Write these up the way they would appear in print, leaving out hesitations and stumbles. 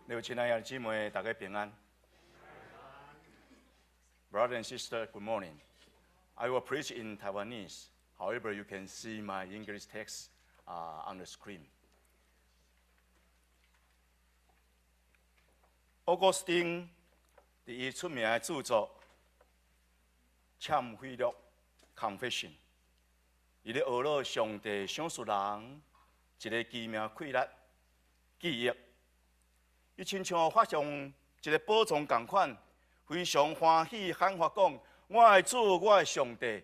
各位親愛的姊妹，大家平安。Brother and sister, good morning. I will preach in Taiwanese. However, you can see my English text on the screen. 奧古斯丁佇伊出名的著作《懺悔錄》（Confession），伊咧學了上帝賞賜人一个奇妙氣力記憶。伊親像發現一个寶藏仝款，非常歡喜喊發講：我的主，我的上帝，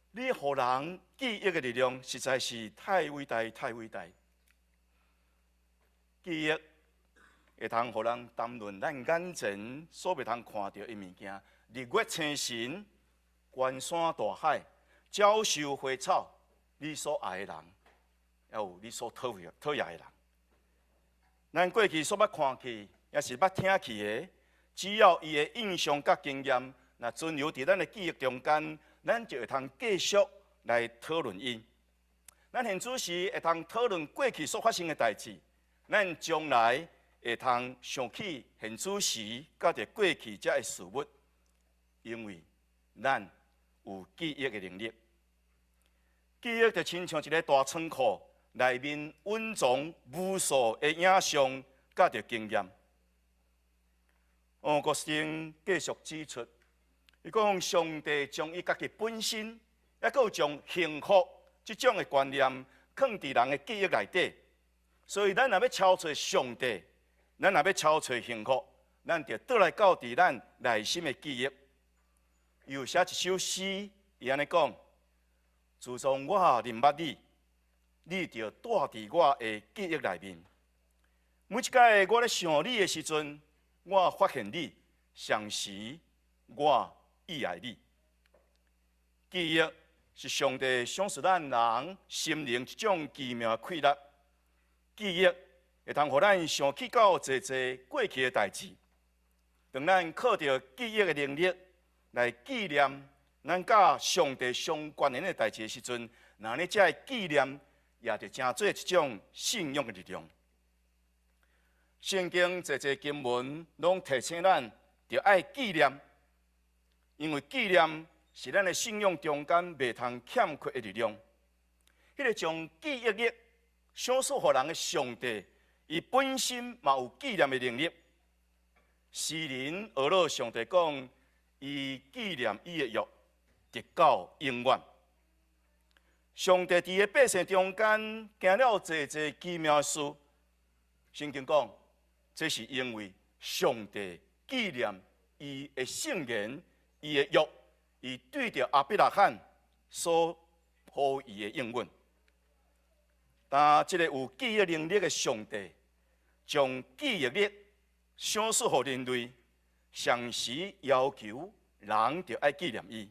你予人記憶的力量實在是太偉大，太偉大。記憶會通予人談論咱眼前所袂通看著的物件，日月星辰、關山大海、鳥獸花草，你所愛的人，抑有你所討厭討厭的人。咱過去所捌看去，抑是捌聽去的，只要伊的印象佮經驗，若存留佇咱的記憶中間，咱就會通繼續來討論伊。咱現此時會通討論過去所發生的代誌，咱將來會通想起現此時佮著過去這个事物，因為咱有記憶的能力。記憶就親像一个大倉庫，內面蘊藏無數的影像，佮著經驗。奧古斯丁繼續指出，伊講上帝將伊家己本身，抑閣有將幸福這種的觀念，囥佇人的記憶內底。所以，咱若欲搜揣上帝，咱若欲搜揣幸福，咱就倒來到佇咱內心的記憶。伊有寫一首詩，伊按呢講：自從我認捌你，你就蹛佇我的記憶內面。每一擺我咧想你的時陣，我發現你，同時我意愛你。記憶是上帝賞賜咱人心靈一種奇妙的氣力。記憶會通予咱想起到濟濟過去的代誌。當咱靠著記憶的能力來紀念咱佮上帝相關聯的代誌的時陣，那呢這个紀念也就成做一種信仰的力量。聖經濟濟經文攏提醒咱，著愛紀念，因為紀念是咱的信仰中間袂通欠缺的力量。彼个將記憶力賞賜予人的上帝，伊本身嘛有紀念的能力。詩人學了上帝講，伊紀念伊的約，直到永遠。上帝佇伊百姓中間行了濟濟奇妙的事。聖經講，這是因為上帝紀念伊的聖言、伊的約，伊對著亞伯拉罕所予伊的應允。當這个有記憶能力的上帝，將記憶力賞賜予人類，同時要求人著愛紀念伊。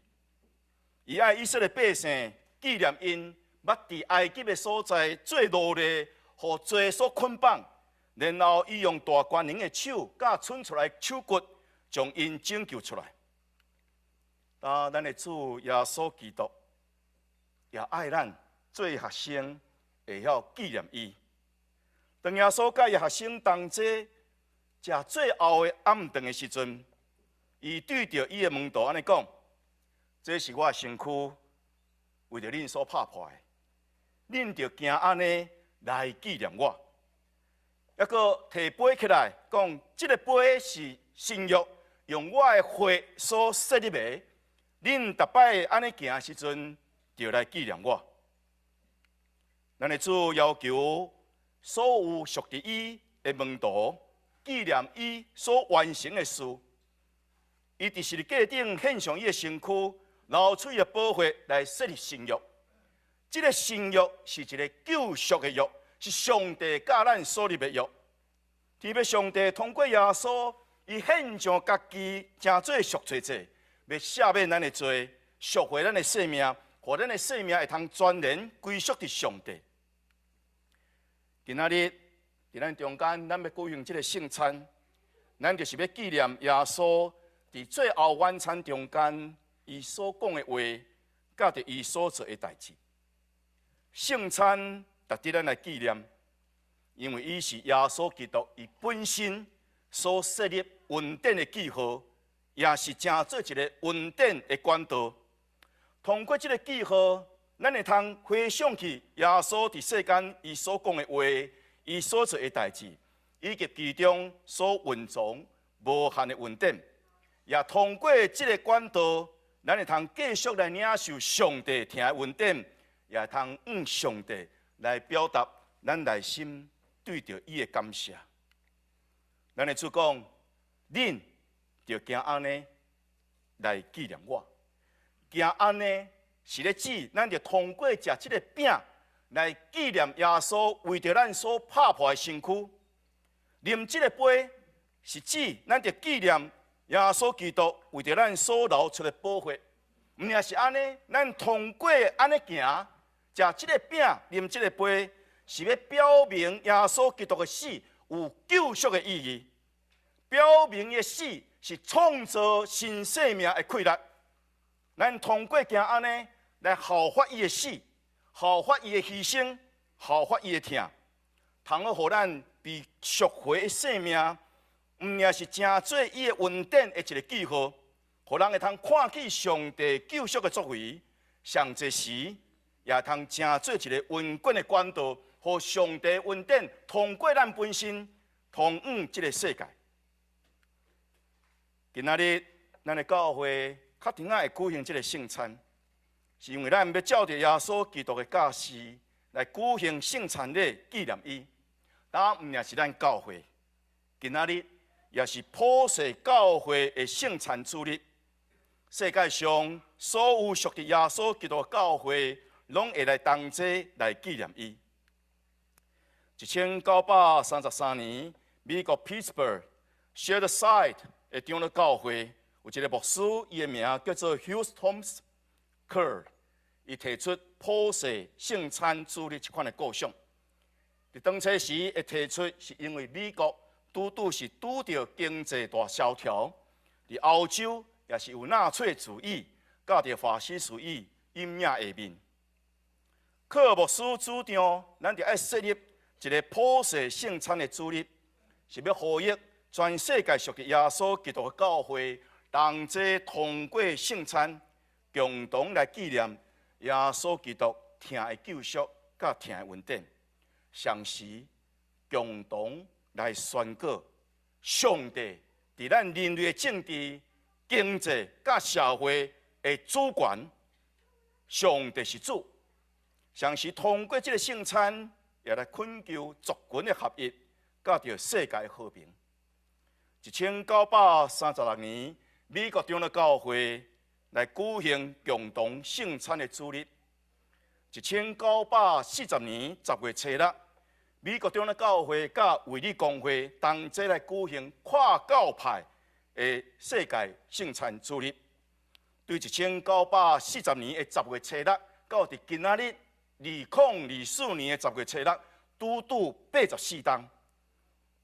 伊愛以色列百姓紀念𪜶捌佇埃及的所在做奴隸，予罪所捆綁，然後伊用大權能的手，佮伸出來手骨，將𪜶拯救出來。啊，咱的主耶穌基督也愛咱做學生，會曉紀念伊。當耶穌佮伊學生同齊食最後的暗頓的時陣，伊對著伊的門徒按呢講：這是我的身軀，為著恁所拍破的，恁著行按呢來紀念我。抑閣提杯起來講：這个杯是新約，用我的血所設立的。恁逐擺按呢行的時陣，著來紀念我。咱的主要求所有屬佇伊的門徒紀念伊所完成的事。伊佇十字架頂獻上伊的身軀，流出伊的寶血來設立新約。這个新約是一个救贖的約，是上帝佮咱所立的約。天父上帝通過耶穌，伊獻上家己，成做贖罪祭，欲赦免咱的罪，贖回咱的性命，予咱的性命會通全然歸屬佇上帝。今仔日佇咱中間，咱欲舉行這个聖餐，咱就是欲紀念耶穌佇最後晚餐中間，伊所講的話，佮著伊所做的代誌。聖餐值得咱來紀念，因為伊是耶穌基督，伊本身所設立恩典的記號，也是成做一个恩典的管道。通過這个記號，咱會通回想起耶穌佇世間伊所講的話，伊所做的代誌，以及其中所蘊藏無限的恩典。也通過這个管道，咱會通繼續來領受上帝疼的恩典，也會通向上帝來表達咱內心對著伊的感謝。咱的主講，恁著行按呢來紀念我。行按呢是咧指，咱著通過食這个餅來紀念耶穌為著咱所拍破的身軀。啉這个杯是指，咱著紀念耶穌基督為著咱所流出的寶血。毋但是按呢，咱通過按呢行，食這个餅，啉這个杯，是欲表明耶穌基督的死有救贖的意義，表明伊的死是創造新生命的氣力。咱通過行按呢來效法伊的死，效法伊的犧牲，效法伊的疼，通好予咱被贖回的生命，毋但是成做伊的恩典的一个記號，予人會通看見上帝救贖的作為，上濟時也會通成做一个穩固的管道，予上帝恩典通過咱本身，通往這个世界。今仔日咱的教會較甜仔會舉行這个聖餐，是因為咱欲照著耶穌基督的教示來舉行聖餐禮紀念伊。但毋但是咱教會，今仔日也是普世教會的聖餐主日。世界上所有屬佇耶穌基督的教會，攏會來同齊來紀念伊。1933年，美國 Pittsburgh Shadyside 的長老教會有一个牧師，伊的名叫做 Hugh Thomas Kerr，伊提出普世聖餐主日這款的構想。佇當初時會提出，是因為美國拄拄是拄著經濟大蕭條，佇歐洲也是有納粹主義、佮著法西斯主義陰影下面。克爾牧師主張，咱著愛設立一个普世聖餐的主日，是欲呼籲全世界屬佇耶穌基督的教會，同齊通過聖餐，共同來紀念耶穌基督疼的救贖佮疼的恩典，同時共同來宣告上帝佇咱人類的政治、經濟佮社會的主權，上帝是主。同時通過這个聖餐，也來懇求族群的合一，佮著世界和平。1936年，美國長老教會來舉行共同聖餐的主日。1940年10月初六，美國長老教會佮衛理公會同齊來舉行跨教派的世界聖餐主日。對1940年的10月初六，到佇今仔日2024年的10月初六，拄拄84冬。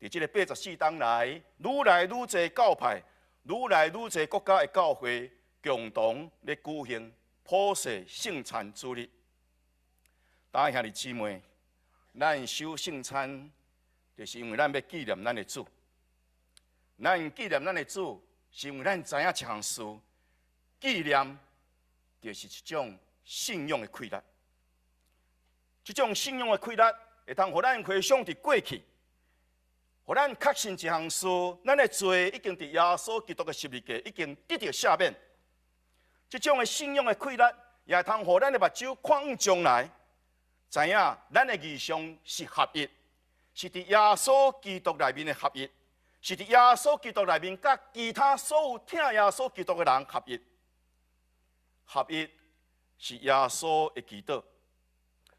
佇這个84冬來，愈來愈濟教派，愈來愈濟國家的教會，共同咧舉行普世聖餐主日。大家兄弟姊妹，咱守聖餐，就是因為咱欲紀念咱的主。咱紀念咱的主，是因為咱知影一項事，紀念就是一種信仰的氣力。這種信仰的氣力，會通予咱回想佇過去，予咱確信一項事，咱的罪已經佇耶穌基督的十字架已經得著赦免。這種的信仰的氣力，也會通予咱的目睭看向將來，知影咱的異象是合一，是佇耶穌基督內面的合一，是佇耶穌基督內面佮其他所有疼耶穌基督的人合一。合一是耶穌的祈禱，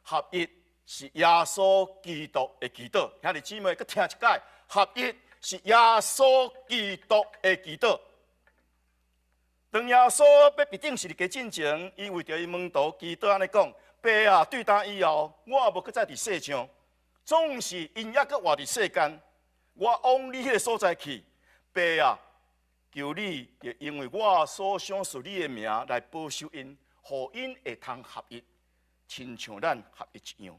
合一是耶穌基督的祈禱。兄弟姊妹，閣聽一擺，合一是耶穌基督的祈禱。當耶穌欲被釘十字架進前，伊為著伊門徒祈禱按呢講：爸啊，對今以後，我無閣再佇世上，總是𪜶猶閣活佇世間，我往你彼个所在去。爸啊，求你，著因為我所賞賜你的名來保守𪜶，予𪜶會通合一，親像咱合一一樣。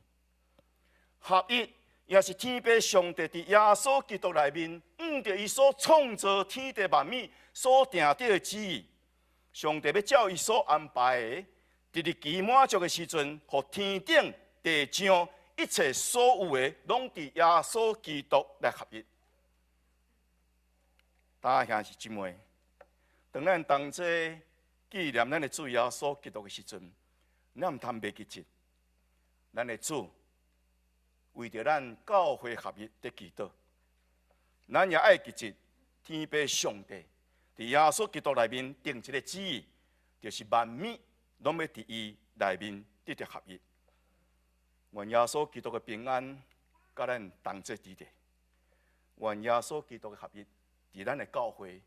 合一也是天父上帝佇耶穌基督內面，按著伊所創造天地萬物所定著的旨意，上帝欲照伊所安排的，佇日期滿足的時陣，予天頂地上一切所有的，攏佇耶穌基督來合一。大兄弟姊妹，當咱同齊紀念咱的主耶穌基督的時陣，咱毋通袂記得，咱的主為著咱教會合一佇祈禱，咱也愛記得天父上帝佇耶穌基督內面定一个旨意，就是萬物攏欲佇伊內面得著合一。願耶穌基督的平安佮咱同齊佇咧，願耶穌基督的合一佇咱的教會，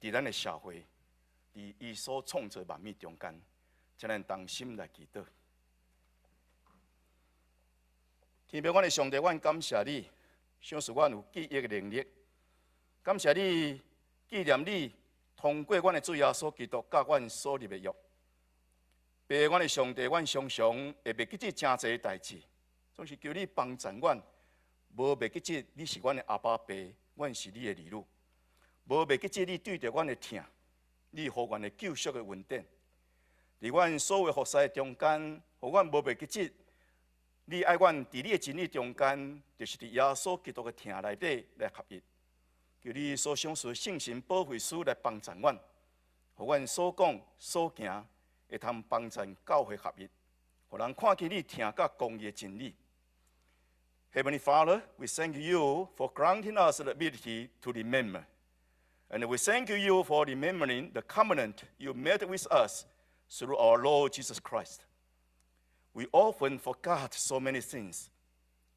佇咱的社會，佇伊所創造萬物中間，請咱同心來祈禱。天父，阮的上帝，阮感謝你，賞賜阮有記憶的能力。感謝你紀念你通過阮的主耶穌基督佮阮所立的約。爸，阮的上帝，阮常常會袂記得誠濟的代誌，總是求你幫助阮，無袂記得你是阮的阿爸爸，阮是你的兒女。無袂記得你對著阮的疼，你予阮的救贖的恩典。佇阮所有服侍的中間，予阮無袂記得你愛阮佇你的真理中間，就是佇耶穌基督的疼內底來合一。求你所賞賜聖神保惠師來幫助阮，予阮所講所行會通幫助教會合一，予人看見你疼佮公義的真理。Heavenly Father, we thank you for granting us the ability to remember. And we thank you for remembering the covenant you made with us through our Lord Jesus Christ. We often forgot so many things,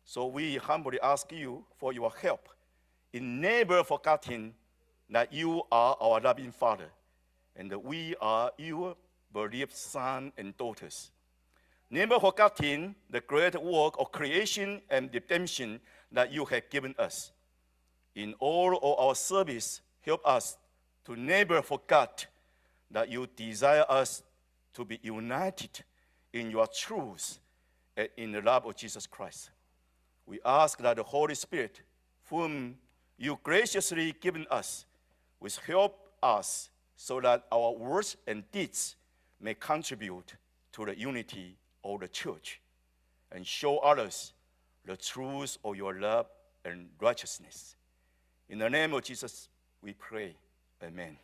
so we humbly ask you for your help in never forgetting that you are our loving Father and we are your beloved sons and daughters. Never forgetting the great work of creation and redemption that you have given us. In all of our service, help us to never forget that you desire us to be united in your truth and in the love of Jesus Christ. We ask that the Holy Spirit, whom you graciously given us, will help us so that our words and deeds may contribute to the unity of the church and show others the truth of your love and righteousness. In the name of Jesus, we pray. Amen.